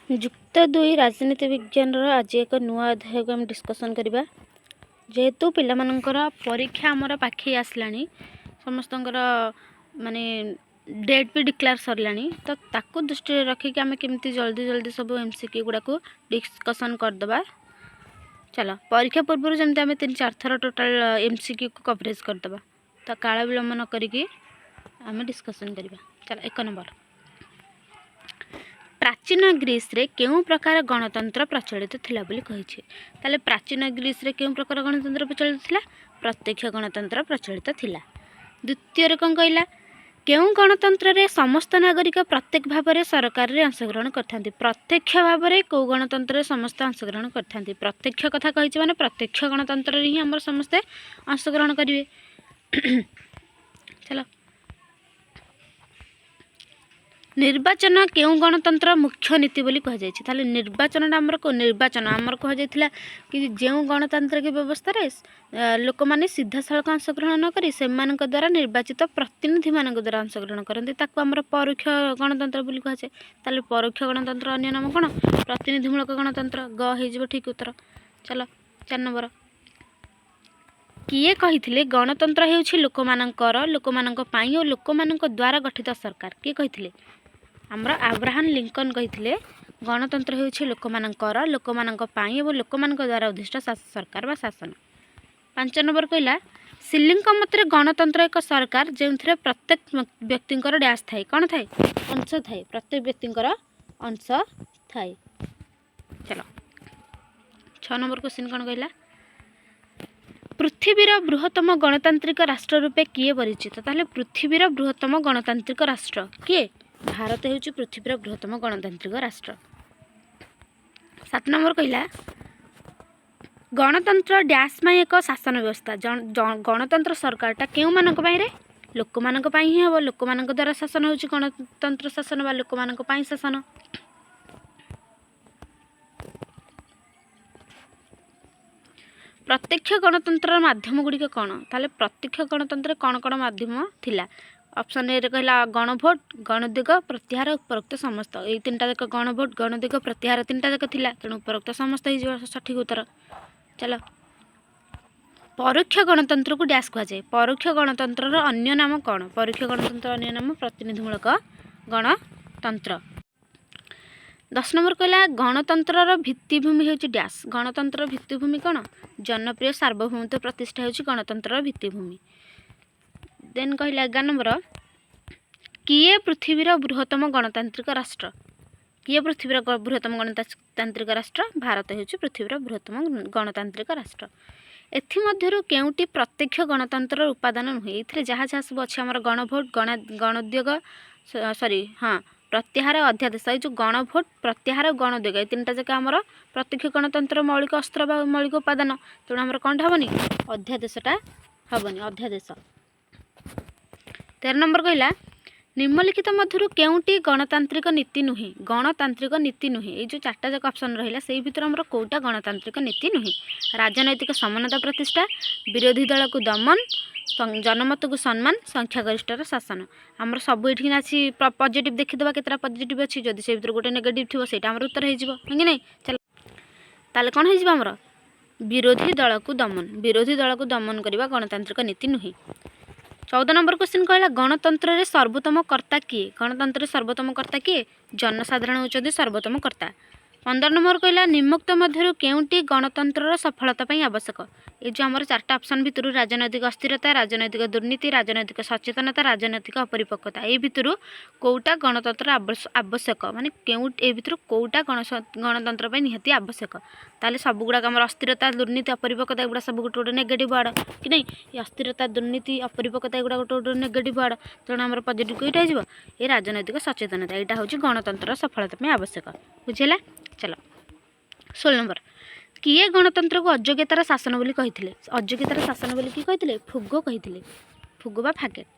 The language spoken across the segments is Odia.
ଯୁକ୍ତ ଦୁଇ ରାଜନୀତି ବିଜ୍ଞାନର ଆଜି ଏକ ନୂଆ ଅଧ୍ୟାୟକୁ ଆମେ ଡିସ୍କସନ୍ କରିବା। ଯେହେତୁ ପିଲାମାନଙ୍କର ପରୀକ୍ଷା ଆମର ପାଖେଇ ଆସିଲାଣି, ସମସ୍ତଙ୍କର ମାନେ ଡେଟ୍ ବି ଡିକ୍ଲାର ସରିଲାଣି, ତ ତାକୁ ଦୃଷ୍ଟିରେ ରଖିକି ଆମେ କେମିତି ଜଲ୍ଦି ଜଲ୍ଦି ସବୁ ଏମସିକ୍ୟୁ ଗୁଡ଼ାକୁ ଡିସ୍କସନ୍ କରିଦେବା। ଚାଲ, ପରୀକ୍ଷା ପୂର୍ବରୁ ଯେମିତି ଆମେ ତିନି ଚାରି ଥର ଟୋଟାଲ୍ ଏମସିକ୍ୟୁକୁ କଭରେଜ୍ କରିଦେବା। ତ କାଳ ବିଳମ୍ବ ନ କରିକି ଆମେ ଡିସ୍କସନ୍ କରିବା। ଚାଲ, ଏକ ନମ୍ବର, ପ୍ରାଚୀନ ଗ୍ରୀସରେ କେଉଁ ପ୍ରକାର ଗଣତନ୍ତ୍ର ପ୍ରଚଳିତ ଥିଲା ବୋଲି କହିଛି। ତାହେଲେ ପ୍ରାଚୀନ ଗ୍ରୀସରେ କେଉଁ ପ୍ରକାର ଗଣତନ୍ତ୍ର ପ୍ରଚଳିତ ଥିଲା? ପ୍ରତ୍ୟକ୍ଷ ଗଣତନ୍ତ୍ର ପ୍ରଚଳିତ ଥିଲା। ଦ୍ୱିତୀୟରେ କ'ଣ କହିଲା? କେଉଁ ଗଣତନ୍ତ୍ରରେ ସମସ୍ତ ନାଗରିକ ପ୍ରତ୍ୟକ୍ଷ ଭାବରେ ସରକାରରେ ଅଂଶଗ୍ରହଣ କରିଥାନ୍ତି? ପ୍ରତ୍ୟକ୍ଷ ଭାବରେ କେଉଁ ଗଣତନ୍ତ୍ରରେ ସମସ୍ତେ ଅଂଶଗ୍ରହଣ କରିଥାନ୍ତି? ପ୍ରତ୍ୟକ୍ଷ କଥା କହିଛି ମାନେ ପ୍ରତ୍ୟକ୍ଷ ଗଣତନ୍ତ୍ରରେ ହିଁ ଆମର ସମସ୍ତେ ଅଂଶଗ୍ରହଣ କରିବେ। ଚାଲ, ନିର୍ବାଚନ କେଉଁ ଗଣତନ୍ତ୍ର ମୁଖ୍ୟ ନୀତି ବୋଲି କୁହାଯାଇଛି? ତାହେଲେ ନିର୍ବାଚନଟା ଆମର କେଉଁ ନିର୍ବାଚନ ଆମର କୁହାଯାଇଥିଲା କି ଯେଉଁ ଗଣତାନ୍ତ୍ରିକ ବ୍ୟବସ୍ଥାରେ ଲୋକମାନେ ସିଧାସଳଖ ଅଂଶଗ୍ରହଣ ନ କରି ସେମାନଙ୍କ ଦ୍ୱାରା ନିର୍ବାଚିତ ପ୍ରତିନିଧିମାନଙ୍କ ଦ୍ୱାରା ଅଂଶଗ୍ରହଣ କରନ୍ତି, ତାକୁ ଆମର ପରୋକ୍ଷ ଗଣତନ୍ତ୍ର ବୋଲି କୁହାଯାଏ। ତାହେଲେ ପରୋକ୍ଷ ଗଣତନ୍ତ୍ର ଅନ୍ୟ ନାମ କ'ଣ? ପ୍ରତିନିଧିମୂଳକ ଗଣତନ୍ତ୍ର। ଗ ହେଇଯିବ ଠିକ୍ ଉତ୍ତର। ଚାଲ, ଚାରି ନମ୍ବର, କିଏ କହିଥିଲେ ଗଣତନ୍ତ୍ର ହେଉଛି ଲୋକମାନଙ୍କର, ଲୋକମାନଙ୍କ ପାଇଁ ଓ ଲୋକମାନଙ୍କ ଦ୍ୱାରା ଗଠିତ ସରକାର? କିଏ କହିଥିଲେ? ଆମର ଆବ୍ରାହାମ ଲିଙ୍କନ କହିଥିଲେ, ଗଣତନ୍ତ୍ର ହେଉଛି ଲୋକମାନଙ୍କର, ଲୋକମାନଙ୍କ ପାଇଁ ଏବଂ ଲୋକମାନଙ୍କ ଦ୍ୱାରା ଉଦ୍ଦିଷ୍ଟ ସରକାର ବା ଶାସନ। ପାଞ୍ଚ ନମ୍ବର କହିଲା, ସିଲିଙ୍କ ମତରେ ଗଣତନ୍ତ୍ର ଏକ ସରକାର ଯେଉଁଥିରେ ପ୍ରତ୍ୟେକ ବ୍ୟକ୍ତିଙ୍କର ଡ୍ୟାସ୍ ଥାଏ। କ'ଣ ଥାଏ? ଅଂଶ ଥାଏ। ପ୍ରତ୍ୟେକ ବ୍ୟକ୍ତିଙ୍କର ଅଂଶ ଥାଏ। ଚାଲ, ଛଅ ନମ୍ବର କ୍ୱେଶ୍ଚିନ୍ କ'ଣ କହିଲା? ପୃଥିବୀର ବୃହତ୍ତମ ଗଣତାନ୍ତ୍ରିକ ରାଷ୍ଟ୍ର ରୂପେ କିଏ ପରିଚିତ? ତାହେଲେ ପୃଥିବୀର ବୃହତ୍ତମ ଗଣତାନ୍ତ୍ରିକ ରାଷ୍ଟ୍ର କିଏ? ଭାରତ ହେଉଛି ପୃଥିବୀର ବୃହତ୍ତମ ଗଣତାନ୍ତ୍ରିକ ରାଷ୍ଟ୍ର। ସାତ ନମ୍ବର କହିଲା, ଗଣତନ୍ତ୍ର ଡ୍ୟାସ୍ ପାଇଁ ଏକ ଶାସନ ବ୍ୟବସ୍ଥା। ଗଣତନ୍ତ୍ର ସରକାରଟା କେଉଁମାନଙ୍କ ପାଇଁରେ? ଲୋକମାନଙ୍କ ପାଇଁ ହିଁ ହେବ। ଲୋକମାନଙ୍କ ଦ୍ୱାରା ଶାସନ ହେଉଛି ଗଣତନ୍ତ୍ର ଶାସନ ବା ଲୋକମାନଙ୍କ ପାଇଁ ଶାସନ। ପ୍ରତ୍ୟକ୍ଷ ଗଣତନ୍ତ୍ରର ମାଧ୍ୟମ ଗୁଡ଼ିକ କ'ଣ? ତାହେଲେ ପ୍ରତ୍ୟକ୍ଷ ଗଣତନ୍ତ୍ରରେ କ'ଣ କ'ଣ ମାଧ୍ୟମ ଥିଲା? ଅପସନ୍ ଏରେ କହିଲା ଗଣଭୋଟ, ଗଣୋଦ୍ୟୋଗ, ପ୍ରତ୍ୟାହାର, ଉପରୋକ୍ତ ସମସ୍ତ। ଏଇ ତିନିଟା ଯାକ, ଗଣଭୋଟ, ଗଣୋଦ୍ୟୋଗ, ପ୍ରତ୍ୟାହାର, ତିନିଟା ଯାକ ଥିଲା। ତେଣୁ ଉପରୋକ୍ତ ସମସ୍ତ ହେଇଯିବ ସଠିକ୍ ଉତ୍ତର। ଚାଲ, ପରୋକ୍ଷ ଗଣତନ୍ତ୍ରକୁ ଡ୍ୟାସ୍ କୁହାଯାଏ। ପରୋକ୍ଷ ଗଣତନ୍ତ୍ରର ଅନ୍ୟ ନାମ କ'ଣ? ପରୋକ୍ଷ ଗଣତନ୍ତ୍ର ଅନ୍ୟ ନାମ ପ୍ରତିନିଧିମୂଳକ ଗଣତନ୍ତ୍ର। 10 ନମ୍ବର କହିଲା, ଗଣତନ୍ତ୍ରର ଭିତ୍ତିଭୂମି ହେଉଛି ଡ୍ୟାସ୍। ଗଣତନ୍ତ୍ରର ଭିତ୍ତିଭୂମି କ'ଣ? ଜନପ୍ରିୟ ସାର୍ବଭୌମତ୍ୱ ପ୍ରତିଷ୍ଠା ହେଉଛି ଗଣତନ୍ତ୍ରର ଭିତ୍ତିଭୂମି। ଦେନ୍ କହିଲା 11 ନମ୍ବର, କିଏ ପୃଥିବୀର ବୃହତ୍ତମ ଗଣତାନ୍ତ୍ରିକ ରାଷ୍ଟ୍ର? କିଏ ପୃଥିବୀର ବୃହତ୍ତମ ଗଣତାନ୍ତ୍ରିକ ରାଷ୍ଟ୍ର? ଭାରତ ହେଉଛି ପୃଥିବୀର ବୃହତ୍ତମ ଗଣତାନ୍ତ୍ରିକ ରାଷ୍ଟ୍ର। ଏଥିମଧ୍ୟରୁ କେଉଁଟି ପ୍ରତ୍ୟକ୍ଷ ଗଣତନ୍ତ୍ରର ଉପାଦାନ ନୁହେଁ? ଏଇଥିରେ ଯାହା ଯାହା ସବୁ ଅଛି ଆମର, ଗଣଭୋଟ, ଗଣୋଦ୍ୟୋଗ, ସରି, ହଁ, ପ୍ରତ୍ୟାହାର, ଅଧ୍ୟାଦେଶ। ଏଇ ଯେଉଁ ଗଣଭୋଟ, ପ୍ରତ୍ୟାହାର, ଗଣୋଦ୍ୟୋଗ, ଏଇ ତିନିଟା ଯାକ ଆମର ପ୍ରତ୍ୟକ୍ଷ ଗଣତନ୍ତ୍ର ମୌଳିକ ଅସ୍ତ୍ର ବା ମୌଳିକ ଉପାଦାନ। ତେଣୁ ଆମର କ'ଣଟା ହେବନି? ଅଧ୍ୟାଦେଶଟା ହେବନି, ଅଧ୍ୟାଦେଶ। 13 ନମ୍ବର କହିଲା, ନିମ୍ନଲିଖିତ ମଧ୍ୟରୁ କେଉଁଟି ଗଣତାନ୍ତ୍ରିକ ନୀତି ନୁହେଁ? ଗଣତାନ୍ତ୍ରିକ ନୀତି ନୁହେଁ। ଏଇ ଯେଉଁ ଚାରିଟା ଯାକ ଅପସନ୍ ରହିଲା, ସେଇ ଭିତରୁ ଆମର କେଉଁଟା ଗଣତାନ୍ତ୍ରିକ ନୀତି ନୁହେଁ? ରାଜନୈତିକ ସମାନତା ପ୍ରତିଷ୍ଠା, ବିରୋଧୀ ଦଳକୁ ଦମନ, ଜନମତକୁ ସମ୍ମାନ, ସଂଖ୍ୟାଗରିଷ୍ଠର ଶାସନ। ଆମର ସବୁ ଏଠିକି ଅଛି ପଜିଟିଭ୍। ଦେଖିଦେବା କେତେଟା ପଜିଟିଭ୍ ଅଛି। ଯଦି ସେ ଭିତରୁ ଗୋଟେ ନେଗେଟିଭ୍ ଥିବ, ସେଇଟା ଆମର ଉତ୍ତର ହେଇଯିବ, ହଁ କି ନାହିଁ? ଚାଲ, ତାହେଲେ କ'ଣ ହେଇଯିବ ଆମର? ବିରୋଧୀ ଦଳକୁ ଦମନ। ବିରୋଧୀ ଦଳକୁ ଦମନ କରିବା ଗଣତାନ୍ତ୍ରିକ ନୀତି ନୁହେଁ। 14 ନମ୍ବର କ୍ୱେଶ୍ଚିନ୍ କହିଲା, ଗଣତନ୍ତ୍ରରେ ସର୍ବୋତ୍ତମ କର୍ତ୍ତା କିଏ? ଗଣତନ୍ତ୍ରରେ ସର୍ବୋତ୍ତମ କର୍ତ୍ତା କିଏ? ଜନସାଧାରଣ ହେଉଛନ୍ତି ସର୍ବୋତ୍ତମ କର୍ତ୍ତା। 15 ନମ୍ବର କହିଲା, ନିମ୍ନୋକ୍ତ ମଧ୍ୟରୁ କେଉଁଟି ଗଣତନ୍ତ୍ରର ସଫଳତା ପାଇଁ ଆବଶ୍ୟକ? ଏ ଯେଉଁ ଆମର ଚାରିଟା ଅପସନ୍ ଭିତରୁ ରାଜନୈତିକ ଅସ୍ଥିରତା, ରାଜନୈତିକ ଦୁର୍ନୀତି, ରାଜନୈତିକ ସଚେତନତା, ରାଜନୈତିକ ଅପରିପକ୍ୱତା, ଏଇ ଭିତରୁ କେଉଁଟା ଗଣତନ୍ତ୍ର ଆବଶ୍ୟକ? ମାନେ କେଉଁ ଏ ଭିତରୁ କେଉଁଟା ଗଣତନ୍ତ୍ର ପାଇଁ ନିହାତି ଆବଶ୍ୟକ? ତାହେଲେ ସବୁଗୁଡ଼ାକ ଆମର ଅସ୍ଥିରତା, ଦୁର୍ନୀତି, ଅପରିପକ୍ୱତା, ଏଗୁଡ଼ା ସବୁ ଗୋଟେ ଗୋଟେ ନେଗେଟିଭ୍ ୱାର୍ଡ଼ କି ନାହିଁ? ଏ ଅସ୍ଥିରତା, ଦୁର୍ନୀତି, ଅପରିପକ୍ୱତା, ଏଗୁଡ଼ା ଗୋଟେ ଗୋଟେ ନେଗେଟିଭ୍ ୱାର୍ଡ଼। ତେଣୁ ଆମର ପଜିଟିଭ୍ କେଉଁଟା ହେଇଯିବ? ଏ ରାଜନୈତିକ ସଚେତନତା, ଏଇଟା ହେଉଛି ଗଣତନ୍ତ୍ରର ସଫଳତା ପାଇଁ ଆବଶ୍ୟକ। ବୁଝିହେଲା? ଚାଲ, 16 ନମ୍ବର, କିଏ ଗଣତନ୍ତ୍ରକୁ ଅଯୋଗ୍ୟତାର ଶାସନ ବୋଲି କହିଥିଲେ? ଅଯୋଗ୍ୟତାର ଶାସନ ବୋଲି କିଏ କହିଥିଲେ? ଫୁଗୋ କହିଥିଲେ, ଫୁଗୋ ବା ଫାଗେଟ୍।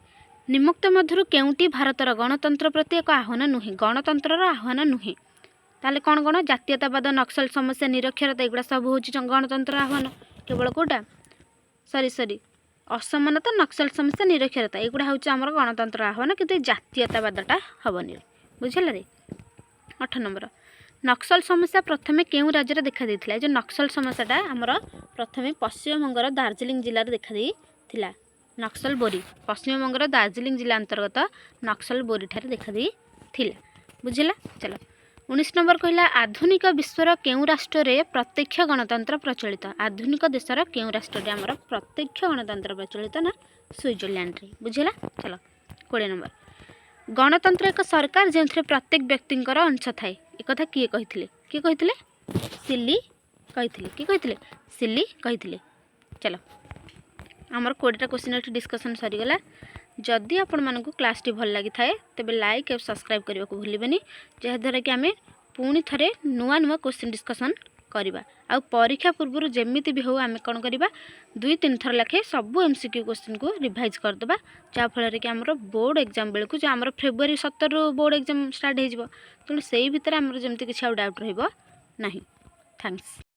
ନିମ୍ନୋକ୍ତ ମଧ୍ୟରୁ କେଉଁଟି ଭାରତର ଗଣତନ୍ତ୍ର ପ୍ରତି ଏକ ଆହ୍ୱାନ ନୁହେଁ? ଗଣତନ୍ତ୍ରର ଆହ୍ୱାନ ନୁହେଁ। ତାହେଲେ କ'ଣ କ'ଣ? ଜାତୀୟତାବାଦ, ନକ୍ସଲ ସମସ୍ୟା, ନିରକ୍ଷରତା, ଏଗୁଡ଼ା ସବୁ ହେଉଛି ଗଣତନ୍ତ୍ର ଆହ୍ୱାନ। କେବଳ କେଉଁଟା? ସରି ସରି, ଅସମାନତା, ନକ୍ସଲ ସମସ୍ୟା, ନିରକ୍ଷରତା, ଏଗୁଡ଼ା ହେଉଛି ଆମର ଗଣତନ୍ତ୍ର ଆହ୍ୱାନ, କିନ୍ତୁ ଏ ଜାତୀୟତାବାଦଟା ହେବନି। ବୁଝିଲା ରେ? 18 ନମ୍ବର, ନକ୍ସଲ ସମସ୍ୟା ପ୍ରଥମେ କେଉଁ ରାଜ୍ୟରେ ଦେଖାଦେଇଥିଲା? ଏ ଯେଉଁ ନକ୍ସଲ ସମସ୍ୟାଟା ଆମର ପ୍ରଥମେ ପଶ୍ଚିମବଙ୍ଗର ଦାର୍ଜିଲିଂ ଜିଲ୍ଲାରେ ଦେଖାଦେଇଥିଲା। ନକ୍ସଲ ବୋରି, ପଶ୍ଚିମବଙ୍ଗର ଦାର୍ଜିଲିଂ ଜିଲ୍ଲା ଅନ୍ତର୍ଗତ ନକ୍ସଲ ବୋରିଠାରେ ଦେଖାଦେଇଥିଲା। ବୁଝିଲା? ଚାଲ, 19 ନମ୍ବର କହିଲା, ଆଧୁନିକ ବିଶ୍ୱର କେଉଁ ରାଷ୍ଟ୍ରରେ ପ୍ରତ୍ୟକ୍ଷ ଗଣତନ୍ତ୍ର ପ୍ରଚଳିତ? ଆଧୁନିକ ଦେଶର କେଉଁ ରାଷ୍ଟ୍ରରେ ଆମର ପ୍ରତ୍ୟକ୍ଷ ଗଣତନ୍ତ୍ର ପ୍ରଚଳିତ ନା ସୁଇଜରଲ୍ୟାଣ୍ଡରେ। ବୁଝିଲା? ଚାଲ, 20 ନମ୍ବର, ଗଣତନ୍ତ୍ର ଏକ ସରକାର ଯେଉଁଥିରେ ପ୍ରତ୍ୟେକ ବ୍ୟକ୍ତିଙ୍କର ଅଂଶ ଥାଏ, ଏକଥା କିଏ କହିଥିଲେ? କିଏ କହିଥିଲେ? ସିଲି କହିଥିଲେ। କିଏ କହିଥିଲେ? ସିଲି କହିଥିଲେ। ଚାଲ, ଆମର 20ଟା କୋଶ୍ଚିନ୍ ଏଠି ଡିସ୍କସନ୍ ସରିଗଲା। ଯଦି ଆପଣମାନଙ୍କୁ କ୍ଲାସ୍ଟି ଭଲ ଲାଗିଥାଏ, ତେବେ ଲାଇକ୍ ଆଉ ସବସ୍କ୍ରାଇବ୍ କରିବାକୁ ଭୁଲିବେନି, ଯାହାଦ୍ୱାରା କି ଆମେ ପୁଣି ଥରେ ନୂଆ ନୂଆ କୋଶ୍ଚିନ୍ ଡିସ୍କସନ୍ କରିବା। ଆଉ ପରୀକ୍ଷା ପୂର୍ବରୁ ଯେମିତି ବି ହେଉ ଆମେ କ'ଣ କରିବା, ଦୁଇ ତିନି ଥର ଲେଖେ ସବୁ ଏମ୍ସିକ୍ୟୁ କୋଶ୍ଚିନ୍କୁ ରିଭାଇଜ୍ କରିଦେବା, ଯାହାଫଳରେ କି ଆମର ବୋର୍ଡ଼ ଏକ୍ଜାମ୍ ବେଳକୁ, ଯେଉଁ ଆମର ଫେବୃଆରୀ 17ରୁ ବୋର୍ଡ଼ ଏକ୍ଜାମ୍ ଷ୍ଟାର୍ଟ ହେଇଯିବ, ତେଣୁ ସେଇ ଭିତରେ ଆମର ଯେମିତି କିଛି ଆଉ ଡାଉଟ୍ ରହିବ ନାହିଁ। Thanks.